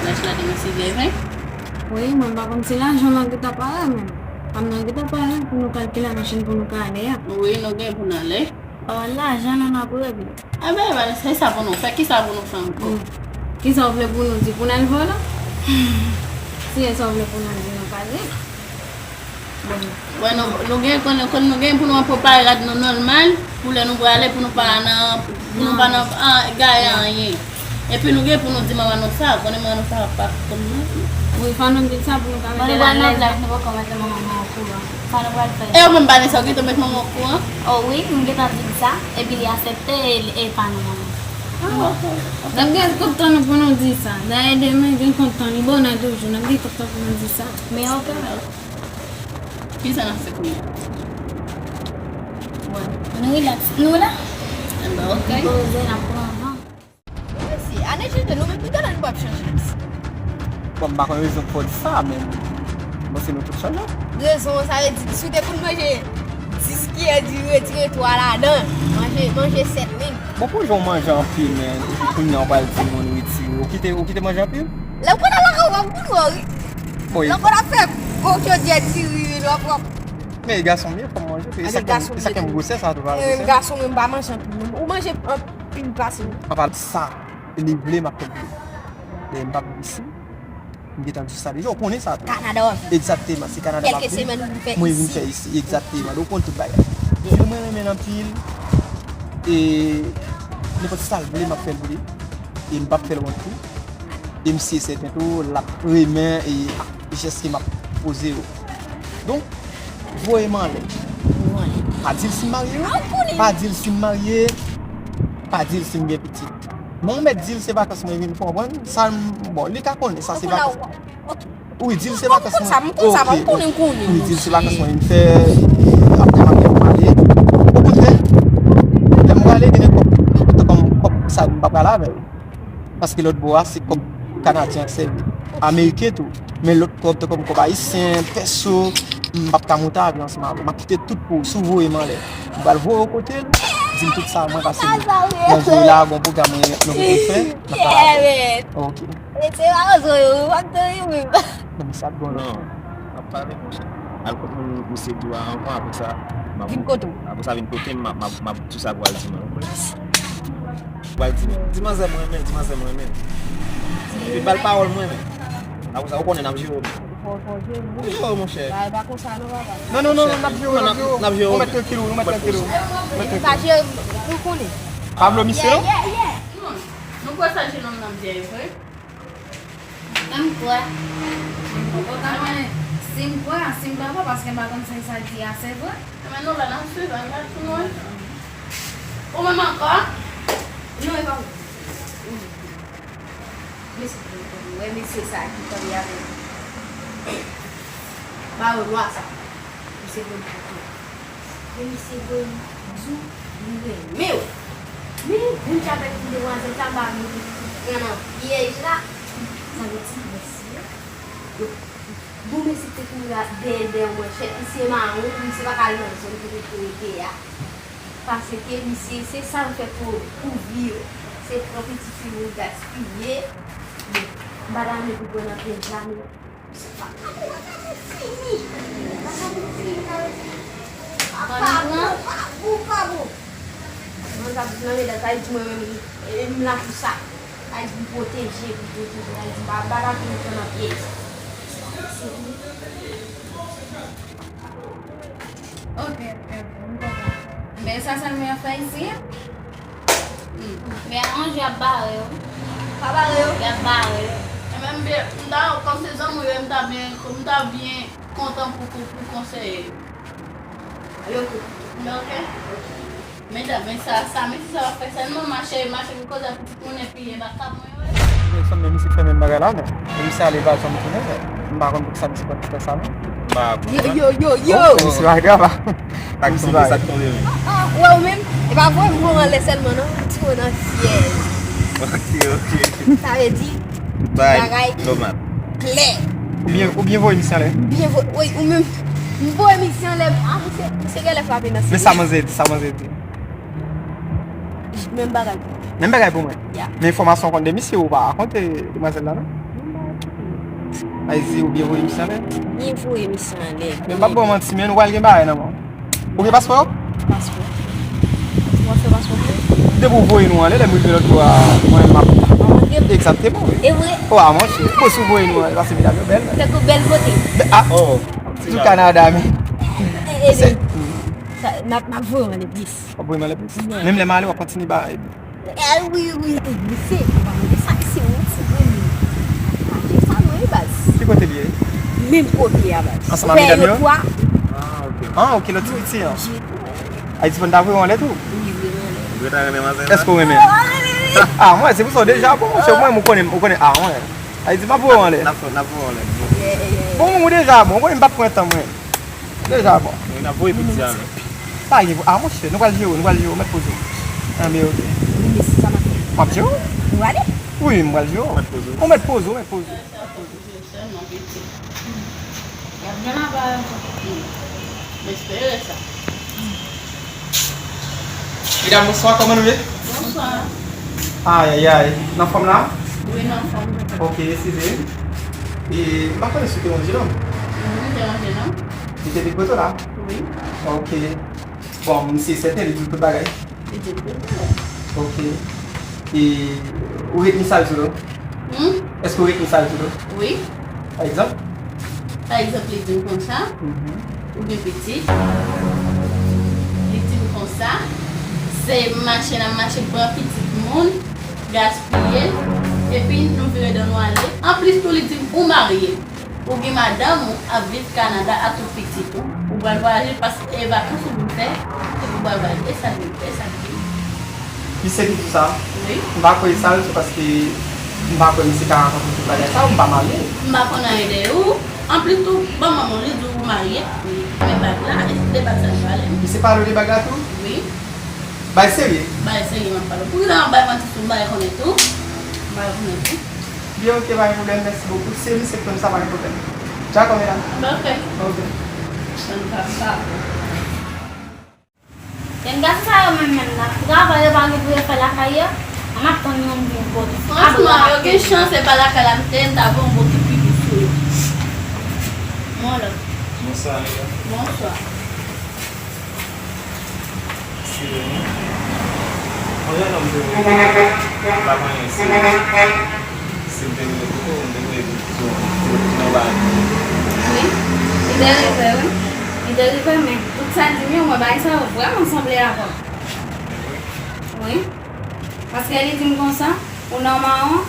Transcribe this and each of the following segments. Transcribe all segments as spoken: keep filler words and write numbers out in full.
Ach la demen se vèven. Wi, mwen pa konn si lajan nan gentan pare menm. Kòm nan gentan pare pou nou kalkile machin pou nou ka ale a. Wi, nou gen pou n ale. Pawòl lajan nan n ap regle. Enben, se sa pou nou fè. Kisa pou nou fè ankò? Kisa w vle pou nou di? Pou n al vòlò? Si e sa w vle pou nou di, nou ka di. Bon. Wè, nou, nou gen, kon, kon nou gen pou nou anpòpay rad nou nòmal, pou lè nou prale, pou nou pa nan, pou nou pa nan, an, gaye anyen. Epi nou gen pou nou di manman nou sa, konnen manman nou sa pa konn nou. Wi, fò nou di sa pou nou ka mete l alèz. Bon, nou pral nan plaj, nou poko mete manman nou okouran. Sa nou pral fè? E ou menm pa gen sa, ou gentan met manman okouran? O wi, m gentan di l sa, epi li aksepte, e, e pa nou manman. Ah, ok. N ap gen tout tan nou pou nou di sa. Dayè demen gen kont tan, li bonè toujou, n ap gen tout tan pou nou di sa. Men ok. Kisa n ap fè kounye a? Bon, nou rilaks, nou la. Enben, ok. Poze, n ap pran van. Mesye, ane chanje, nou menm nou gentan nou p ap chanje, mesye. Bon, m pa konn rezon pou w di sa, men m panse nou tout chanje. Rezon, sa vle di, si w te konn manje dis kiyè diri, retire twa ladan, manje, manje sèt menm. Bon, pou jan w manje anpil, men, epi kounye a w pral di moun retire. Ou kite, ou kite manje anpil? Lè w konn al lakay w, w ap goute w, wi. Bon, lè w konn ap fè gwo chodyè diri, w ap, w ap. Men gason m ye, fò m manje tou. E sa k fè m gwosè sa tou, pa gwosè. Gason mwen, m pa manje anpil non. Ou manje anpil pase m. An pale sa, li vle, m ap fè l vle. Lè m p ap viv isi, m gentan di sa deja, ou konnen sa tou. Kanada w ap viv. Egzakteman, se Kanada m ap viv. Kèlke semèn ou vin fè isi. Mwen vin fè isi, egzakteman. Donk, ou konn tout bagay. Di l mwen renmen l anpil, e nenpòt sa l vle, m ap fè l vle. E m p ap fè l wont tou. E m si e sèten tou, l ap renmen e ak jès ke m ap poze yo. Donk, voye m anlè. Pa di l si m marye, wi. Pa di l si m marye. Pa di l si m gen pitit. Men ou mèt di l se vakans mwen vin, ou konprann? Sa, m, bon, li ka konnen sa se vakans. Wi, di l se vakans mwen. Wi, di l se vakans mwen vin fè. Apre m ap gen pou m ale. Okontrè, lè m prale, gen de kòb, kòb sa m pa prale avè l. Paske lòt bò a, se kòb kanadyen ak sèvi. Ameriken tou. Men lòt kòb, tankou kòb ayisyen, pèso, m p ap ka monte avyon ansanm avè w. M ap kite tout pou ou, si w voye m anlè. M pral voye w kote l, di m tout sa mwen pase nan zye w la, gon pwogram mwen, nou gentan fè, n ap pale avè l. Ok. Non, m ap pale, monchè. Al kot moun misye di w a anvan, apre sa, m ap. Vin kote w. Apre sa, vin kote m, m ap, m ap, m ap di sa pou al di mwen, ou konprann? Ou al di, di manzè m renmen l, di manzè m renmen l. Epi ba l pawòl m renmen l. Apre sa, ou konnen n ap jere w. Fò, fò jere w. Jere w, monchè. Bagay pa konsa non, papa. Non, non, non, non, n ap jere w, n ap jere w. N ap jere w. Ou mèt trankil ou, ou mèt trankil ou. Ou mèt trankil ou. Epi pa jere m, ou konnen. Pablo misye non? Non, nou kwè sa jenòm nan byen vre. Menm kwè. Mwen pa konnen si m kwè, si m pa kwè, paske m pa konn si sa di a se vre. Men nou la, n ap swiv, al gad sou mwen. Ou menm ankò? Non, e pa ou. Mesye, wè mesye sa ki kanpe avèk bawo nwa sa. Misye vle m kote. Men misye voye m di w li renmen w. Men moun ki avèk ti demwazèl sa, m pa vle pran nan pyèj la. Sa vle di, mesye. Bon, mesye te kouri dèyè, dèyè manchèt, misye mawon, misye pa ka al nan zòn kote pou rete a. Paske misye, se sa l fè pou, pou vi yo. Se pran pitit fi moun gaspiye. Bon, m pa ta renmen pou pran nan pyèj la, men. Sa pa bon, sa pa bon fini. Sa pa bon fini, sa vle di, pa, pa bon, pa bon, pa bon. Mwen sa pou nan medam, sa vle di mwen menm, e, m la pou sa. Sa vle di pou pwoteje, pou pwoteje, sa vle di m pa, m pa ta vin pran nan pyèj. Ok, ok, ok, m konprann. Men sa sèlman y ap fè isi a? Hmm. Men a manje y ap bare yo. Pa bare yo? Y ap bare yo. E menm byen, m ta, kòm se zanmi w yo, m ta byen, m ta byen kontan pou, pou, pou konseye yo. Yo tou. Men ok. Medam, men sa, sa, men si sa w ap fè sèlman mache, mache pou koze a pitit moun epi e baka mwen, wi. Men sanble misye fè menm bagay la, men. Men misye ale ba zanmi tounen, men. M pa konn poukisa misye konn fè sa, non. M pa konn. Yo, yo, yo, yo! Oh, misye pa grava. Sa k tonbe, sa k tonbe, men. Ah, ah, ou wè ou menm? E pa voye m voye w anlè sèlman, non. Ti mwen nan syèl. Ok, ok. Sa vle di, bagay nòmal. Klè. Ou byen, ou byen voye misye anlè? Byen voye, wi, ou menm. M voye misye anlè, ah, misye, misye genlè frape nan syèl. Men sa manzè di, sa manzè di. Menm bagay pou mwen. Menm bagay pou mwen. Ya. Men enfòmasyon w konn de misye, ou pa rakonte demwazèl la, non? Menm Ayiti, ou byen voye misye anlè? Byen voye misye anlè. Men m p ap ba w manti, men nou pral gen bagay nan men w. Ou gen paspò yo? Paspò. Ou pa fè paspò pou mwen? Depi w voye nou anlè, lè m rive lòt bò a, mwen menm m ap. An antre? Egzakteman, wi. E vre? O, a, monchè, bon, si w voye nou anlè, paske medam yo bèl. Tankou bèl kote. Bè-, a, oh, tout Kanada, men. E, e, se, sa, m ap, m ap voye w anlè plis. W ap voye m anlè plis? Wi. Menm lè m ale, w ap kontinye ba. Eh, wi, wi, eh, mesye, ou pa mande sa, mesye, ou ti grenn. Mache sa non, wi, baz. Ki kote l ye? Menm kote a, baz. Ansanm ak medam yo? Ah, ok. Ah, ok, lòt ti piti an. Ayiti, fò n ta voye w anlè tou? Wi, voye m anlè. Ou ta renmen manzè sa? Èske w renmen? Ah, mwen, se pou sa w deja bon, monchè, mwen, ou konnen, ou konnen, ah, mwen. Ayiti, m ap voye w anlè. N ap, n ap voye w anlè. Bon, ou deja bon, ou konnen m p ap pran tan, mwen. Deja bon. Wi, n ap voye piti a, men. Pa gen, a, monchè, nou pral jere w, nou pral jere w, mèt poze w. Anben, ok. Wi, mesye, sa m ap fè. W ap jere w? Ou ale? Wi, m pral jere w. Ou mèt poze w. Ou mèt poze w, mèt poze w. Sèlman piti. Y ap gen laba ankò. M espere sa. Medam, bonswa, kòman nou ye? Bonswa. Ayayay, n anfòm la? Wi, n anfòm. Ok, eskize. E, m pa konnen si w te yon jenòm. Wi, m te yon jenòm. Li te vin kote w la? Wi. Ok. Bon, misye sèten, li di w tout bagay? Li di w tout bagay. Ok. E, ou ret misye al sou do? Hmm? Èske ou ret misye al sou do? Wi. Pa egzanp? Pa egzanp, li di m konsa, mhm, ou gen pitit. Li di m konsa, se mache n ap mache pran pitit moun, gaspiye l, epi nou vire do nou ale. Anplis tou, li di m ou marye. Ou gen madanm ou ap viv Kanada ak tout pitit ou. Ou pral vwayaje, pase e vakans ou pou fè, epi ou pral vwayaje. E sa l di, e sa l di. Misye ki di sa? Wi. M pa kwè sa, se paske m pa kwè misye ka rakonte tout bagay sa, ou m pa marye. M pa konn anyen de ou. Anplis tou, bon, manman, li di ou marye, wi. Men bag la, e de bag sa li pale. Misye pale w de bag la tou? Wi. Bay serye? Bay serye, m ap pale. Poukisa w ap bay manti sou m, bay konnen tou? Bay konnen tou. Byen, ok, pa gen pwoblèm, mèsi bokou. Si se misye k fè m sa, pa gen pwoblèm. Dakò, medam? Anben, ok. Ok. Ann papa. Jen gason sa yo menm menm nan travay yo pa gen pou yo fè lakay yo. An ap tann moun vin kote. Fransman, yo gen chans se pa lakay la m te ye, m ta voye yon bokit pipi sou yo. Mwen la. Bonswa, medam. Bonswa. Eskize m. Yon jennonm te voye m, m pa konn si, si m te rive pito, m te voye l sou yon ti nan bagay. Wi, li te rive, wi. Li te rive, men tout sa l di m yo, mwen bagay sa yo vrèman sanble avè w. Wi. Paske li di m konsa, ou nan mawon,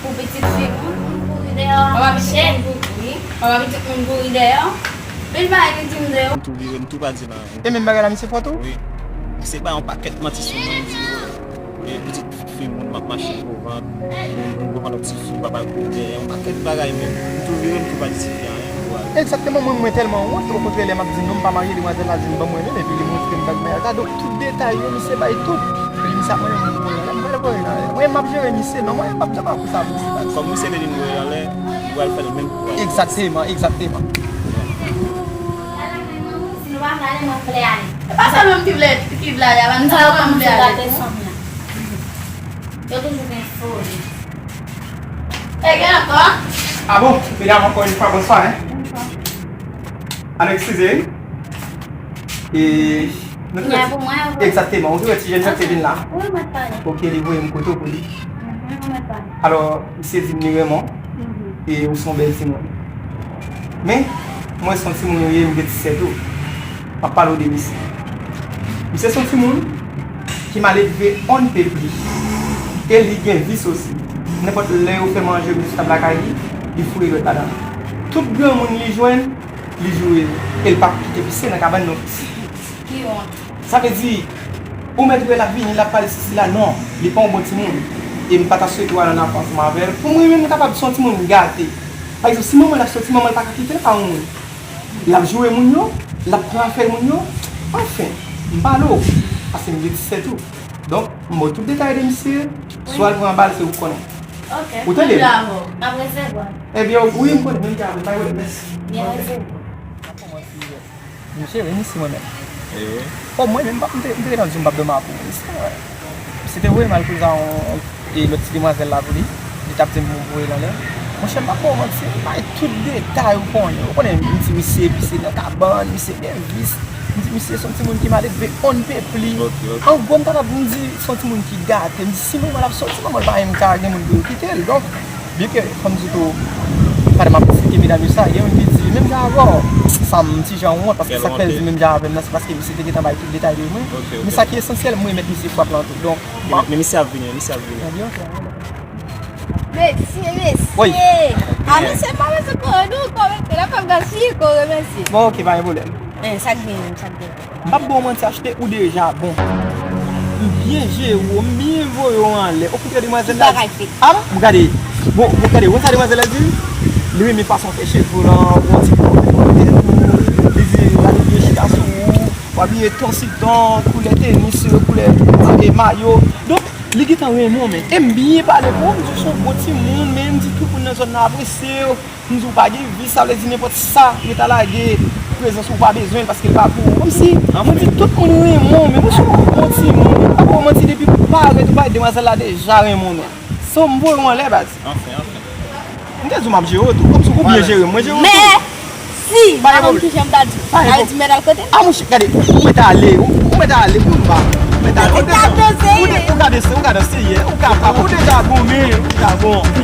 pou pitit fi moun, moun kouri dèyè w a manchèt. Ou pa pitit moun kouri, ou pa pitit moun kouri dèyè w. Pil bagay li di m de ou. M tou vire, m tou pa di l anyen. E menm bagay la, misye fè tou? Wi. Misye bay yon pakèt manti sou mwen, li di, e, pitit fi moun, m ap mache gwo vant, moun, moun gwo vant, ti fi, papa l kouri dèyè, yon pakèt bagay menm. M tou vire, m tou pa di anyen pou al. Egzakteman, mwen, mwen tèlman wont, okontrè, lè m ap di non, m pa marye, demwazèl la di m ban m renmen l, epi li montre m bag mwen a. Gade tout detay yo, misye bay tout. Epi misye ap mande m pou voye l anlè. M pral voye l anlè. Mwen, m ap jere misye, non, mwen, m ap janm ap sa pou sa. Kòm misye te di m voye l anlè, m pral fè l menm kou a. Egzakteman, egzakteman. Si nou pa vle ale, mwen vle ale. E pa sa menm ki vle, ki vle ale, a pa nou sa yo pa vle ale. Yo toujou gen foli. E gen ankò? Ah bon, medam, encore une fois, bonsoir, hein. Bonsoir. Alo, eskize. E nou te... Kounya pou mwen, ou vle? Egzakteman, ou te wè ti jèn nan te vin la. Wi, mwen pale. Ok, li voye m kote w pou li. Mhm, mwen pale. Alò, misye di m li renmen w, mhm, e ou se yon bèl timoun. Men, mwen se yon timoun ou ye, m gen disèt tou. M ap pale w de misye. Misye se yon timoun ki mal elve on ne peut plus. E li gen vis osi. Nenpòt lè yo fè manje yo met sou tab lakay li, li foure dwèt ladan. Tout granmoun li jwenn, li joure yo. E l p ap kite pise nan kabann non. Ki wont. Sa vle di, ou mèt wè l ap vini, l ap pale sesi la, non, li pa yon bon timoun. E m pa ta swete w al an afè ansanm avè l. Pou mwen menm, m kapab se yon timoun gate. Pa egzanp, si manman l ap soti, manman l pa ka kite l pa yon moun. L ap joure moun yo, l ap pran afè moun yo. Anfen, m pale w, paske m gen disèt tou. Donk, m ba w tout detay de misye, si w al pran bal, se ou k konnen. Ok. Ou tande m? M la avè w. N ap resevwa. Ebyen, wi, m konnen, men m te avè l, pa gen pwoblèm, mèsi. Byen resevwa. M jere misye mwen menm. E wi. Bon, mwen menm, m te, m te gentan di w m p ap dòmi apre w. Misye, wè. Misye te voye m al koze a yon, e, lòt ti demwazèl la pou li. Li t ap di m pou m voye l anlè. Monchè, m p ap ba w manti, m bay tout detay ou konnen. Ou konnen, m di misye, misye nan kabann, misye gen vis. M di misye se yon timoun ki malelve, on ne peut plus. Ok, ok. An gwo, m kapab m di se yon timoun ki gate. M di si manman l ap sòti, manman l pa menm ka gen moun pou yo kite l. Donk, byen ke, kòm di tou, pandan m ap eksplike medam yo sa, gen youn ki di, menm jan avè w, sa m ti jan wont, paske sa k fè l di menm jan avè m nan, se paske misye te gentan bay tout detay de mwen. Ok, ok. Men sa ki esansyèl, mwen mèt misye fwa plan tou. Donk, Men, men misye ap vini, misye ap vini. Ebyen, ok. Mesye, mesye. Wi. A mesye, pa mesye kore nou, kore, la fèm gaspiye kore mesye. Bon, ok, pa gen pwoblèm. Eh, sa k gen menm, sa k gen. M p ap ba w manti, achte ou deja bon. M byen jere w, m byen voye w anlè. Ou koute demwazèl la. Bagay fake. A, m gade. Bon, bon, gade, wè sa demwazèl la di m? Li renmen fason w fè cheve w lan, ou yon ti pòt pou tèt ou. Li di, gade byen chita sou ou. W abiye ton si ton, koulè tenis, koulè e mayo. Donk, li gentan renmen w, men. E m byen pale pou ou, m di w se yon bon timoun, men m di tout moun nan zòn nan apresye w. M di w pa gen vis, sa vle di nenpòt sa yo ta lage prezans ou pa bezwen l paske l pa pou ou. Kòmsi, mwen di tout moun renmen w, men ou se yon bon timoun. M pa ba w manti, depi ou parèt, ou parèt, demwazèl la deja renmen w, men. So, m voye w anlè, baz. Anfen, anfen. M te di w m ap jere w tou, kòmsi ou byen jere m, mwen jere w tou. Mèsi! Pa gen Mwen pwoblèm. Ki jan m ta di. Pa gen Ay pwoblèm. di mèt al kote. A, monchè, gade, ou mèt ale, ou ou mèt ale, pou m pa. Ou mèt ale, ou deja, Ou te ka danse. Ou de- ou ka danse, ou ka danse, yeah, ou ka pa, ou deja goumen, ou deja bon.